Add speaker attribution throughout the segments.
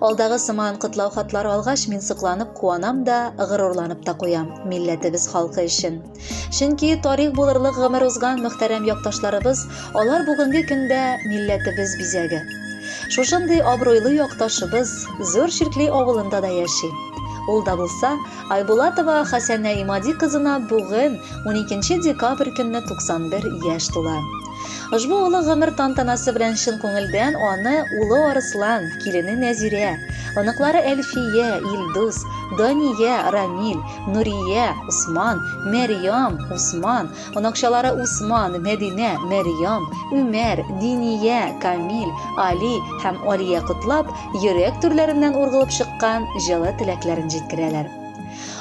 Speaker 1: Алдагы сыман котлау хатлары алгач, мин сокланып куанам да, горурланып та куям милләтебез халкы өчен. Чөнки тарих булырлык гомер узган мөхтәрәм якташларыбыз, алар бүгенге көндә милләтебез бизәге. Шушындый абруйлы якташыбыз Зур Чиркли авылында да яши. Ул да булса, Айбулатова Хәсәнә Имади кызына бүген, 12 декабрь көнне 91 яшь тула. Ошбу олы гомер тантанасы белән чын күңелдән аны улы Арыслан, килене Нәзирә, оныклары Әлфия, Илдус, Дания, Рамил, Нурия, Усман, Мәрьям, Усман, оныкчалары Усман, Мәдинә, Мәрьям, Үмәр, Диния, Камил, Али һәм Алия котлап, йөрәк түрләреннән ургылып чыккан җылы теләкләрен җиткерәләр.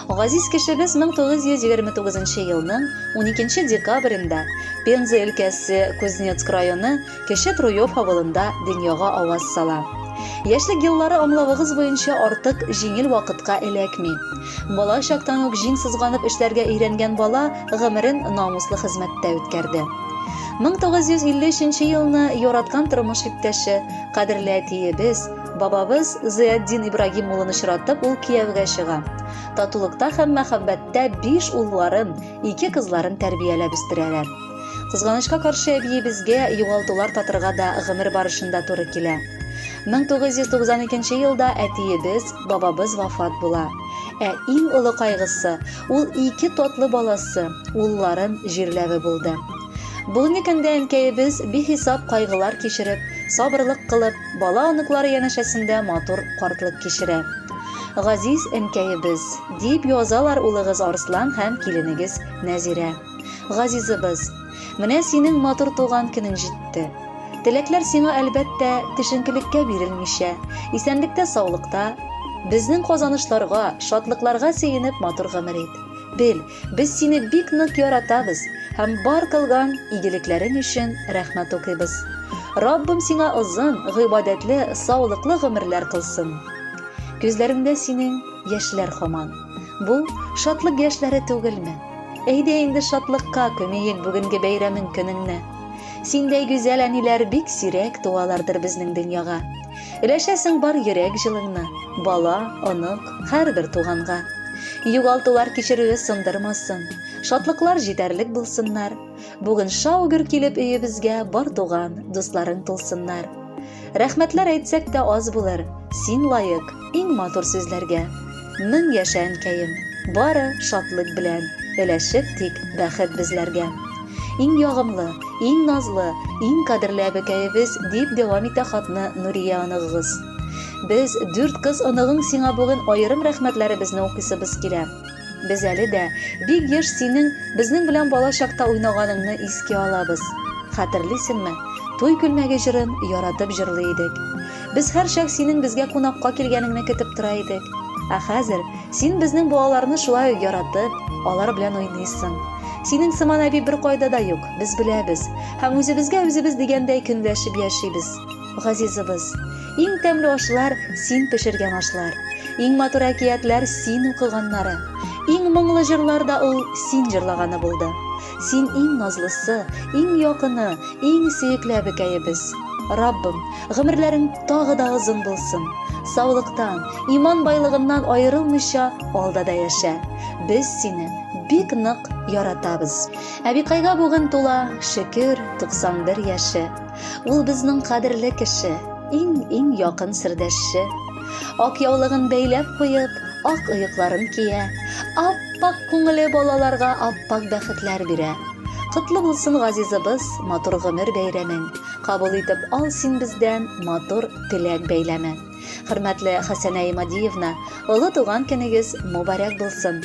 Speaker 1: Газиз кешебез 1929 елның 12 декабрендә Пенза өлкәсе Кузнецк районы Кече Труев авылында дөньяга аваз сала. Яшьлек еллары аңлавыгыз буенча артык җиңел вакытка эләкми. Бала чактан ук җиң сызганып эшләргә өйрәнгән бала гомерен намуслы хезмәттә үткәрде. 1953 елны яраткан тормыш иптәше, кадерле әтиебез, бабабыз Зыятдин Ибрагим улын очратып, ул кияүгә чыга. Татулыкта һәм мәхәббәттә биш улларын, ике кызларын тәрбияләп үстерәләр. Кызганычка каршы, әбиебезгә югалтулар татырга да гомер барышында туры килә. 1992 елда әтиебез, бабабыз вафат була. Ә иң олы кайгысы, ул ике татлы баласы, улларын җирләве булды. Бүгенге көндә әнкәебез бихисап кайгылар кичереп, сабырлык кылып, бала-оныклары янәшәсендә матур картлык кичерә. Газиз әнкәебез, дип язалар улыгыз Арслан һәм киленегез Нәзирә. Газизыбыз, менә синең матур туган көнең җитте. Теләкләр сиңа, әлбәттә, төшенкелеккә бирелмичә, исәнлектә-саулыкта, безнең казанышларга, шатлыкларга сөенеп матур гомер ит. Бел, без сине бик нык яратабыз һәм бар кылган игелекләрең өчен рәхмәт укыйбыз. Раббым сиңа озын, гыйбадәтле, саулыклы гомерләр кылсын. Күзләреңдә синең яшьләр һаман. Бу, шатлык яшьләре түгелме? Әйдә инде шатлыкка күмиек бүгенге бәйрәмең көнеңне. Синдәй гүзәл әниләр бик сирәк туалардыр безнең дөньяга. Өләшәсең бар йөрәк җылыңны, бала, онык, һәрбер туганга. Югалтулар кичерүе сындырмасын, шатлыклар җитәрлек булсыннар. Бүген шау-гөр килеп өебезгә бар туган, дусларың тулсыннар. Рәхмәтләр әйтсәк тә аз булыр, син лаек иң матур сүзләргә. Мең яшә, әнкәем, бары шатлык белән өләшеп тик бәхет безләргә. Иң ягымлы, иң назлы, иң кадерле әбекәебез, дип дәвам итә хатны Нурия оныгыгыз. Без, дүрт кыз оныгың сиңа бүген аерым рәхмәтләребезне укыйсыбыз килә. Без әле дә бик еш синең безнең белән бала чакта уйнаганыңны искә алабыз. Хәтерлисеңме, туй күлмәге җырын яратып җырлый идек. Без һәрчак синең безгә кунакка килгәнеңне көтеп тора идек. Ә хәзер син безнең балаларны шулай ук яратып, алар белән уйныйсың. Синең сыман әби беркайда да юк, без беләбез. Һәм үзебезгә үзебез дигәндәй көнләшеп яшибез. Газизыбыз, иң тәмле ашлар син пешергән ашлар. Иң матур әкиятләр син укыганнары. Иң моңлы җырлар да ул син җырлаганы булды. Син иң назлысы, иң якыны, иң сөекле әбекәебез. Раббым, гомерләрең тагы да озын булсын. Саулыктан, иман байлыгыннан аерылмыйча алда да яшә. Без сине бик нык яратабыз. Әбикайга бүген тула, шөкер, 91 яше. Ул безнең кадерле кеше, иң-иң якын сердәшче. Ак яулыгын бәйләп куеп, ак оекларын кия, ап-ак күңеле балаларга ап-ак бәхетләр бирә. Котлы булсын, газизыбыз, матур гомер бәйрәмең. Кабул итеп ал син бездән матур теләк бәйләме. Хөрмәтле Хәсәнә Имадиевна, олы туган көнегез мобарәк булсын.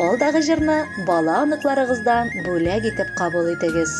Speaker 1: Алдагы җырны бала-оныкларыгыздан бүләк итеп кабул итегез.